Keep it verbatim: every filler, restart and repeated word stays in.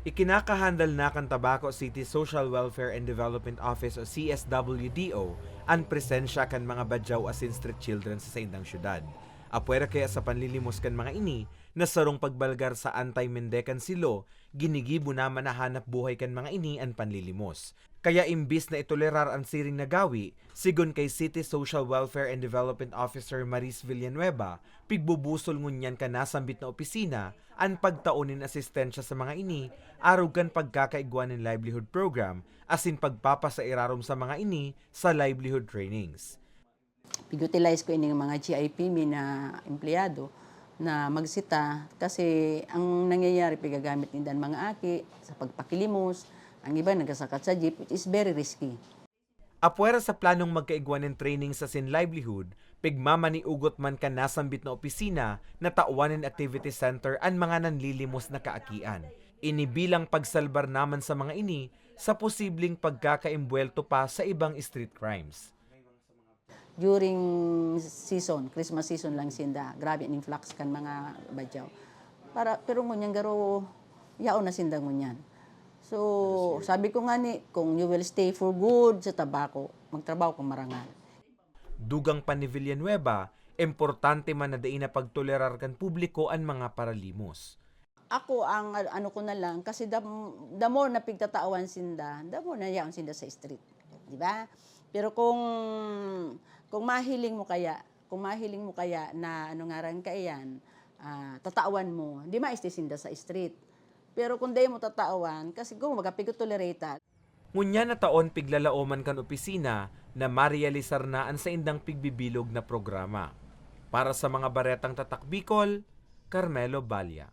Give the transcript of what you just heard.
Ikinakahandal na kan Tabaco City Social Welfare and Development Office o C S W D O an presensya kan mga badyaw asin street children sa saindang syudad. Apwera kaya sa panlilimos kan mga ini, na sarong pagbalgar sa anti-mende kan silo, ginigibo na man na hanap buhay kan mga ini an panlilimos. Kaya imbis na itolerar an siring na gawi, sigon kay City Social Welfare and Development Officer Maris Villanueva, pigbubusol ngunyan kan nasambit na opisina an pagtao nin asistensya sa mga ini, arog kan pagkakaigwa nin livelihood program asin pagpapasairarom sa mga ini sa livelihood trainings. Pig-utilize ko ining mga G I P mi na empleyado na magsita kasi ang nangyayari, pigagamit ninda an mga aki sa pagpakilimos, ang iba nagasakat sa jeep, which is very risky. Apwera sa planong magkaigwa nin training sa sin livelihood, pigmamaniugot man kan nasambit na opisina na tawan nin activity center an mga nanlilimos na kaakian. Ini bilang pagsalbar naman sa mga ini sa posibleng pagkakaimbuwelto pa sa ibang street crimes. During season, Christmas season lang sinda. Grabe an influx kan mga badyaw. Para, pero ngunyan garo, yaon na sinda ngunyan. So, sabi ko nga ni, kung you will stay for good sa tabako, magtrabaho kang marangal. Dugang pa ni Villanueva, importante man na dai na pagtolerar kan publiko an mga paralimos. Ako ang ano ko na lang, kasi the, the more na pigtatawan sinda, the more na yaon sinda sa street. Di ba? Pero kung, kung mahiling mo kaya, kung mahiling mo kaya na ano ngaran kaiyan, uh, tatawan mo, di maiste sinda sa street. Pero kung dai mo tatawan, kasi kung magapig-tolerate, Ngunyan na taon piglalaoman kan opisina na marealisar na an saindang pigbibilog na programa. Para sa mga baretang tatak Bicol, Carmelo Balla.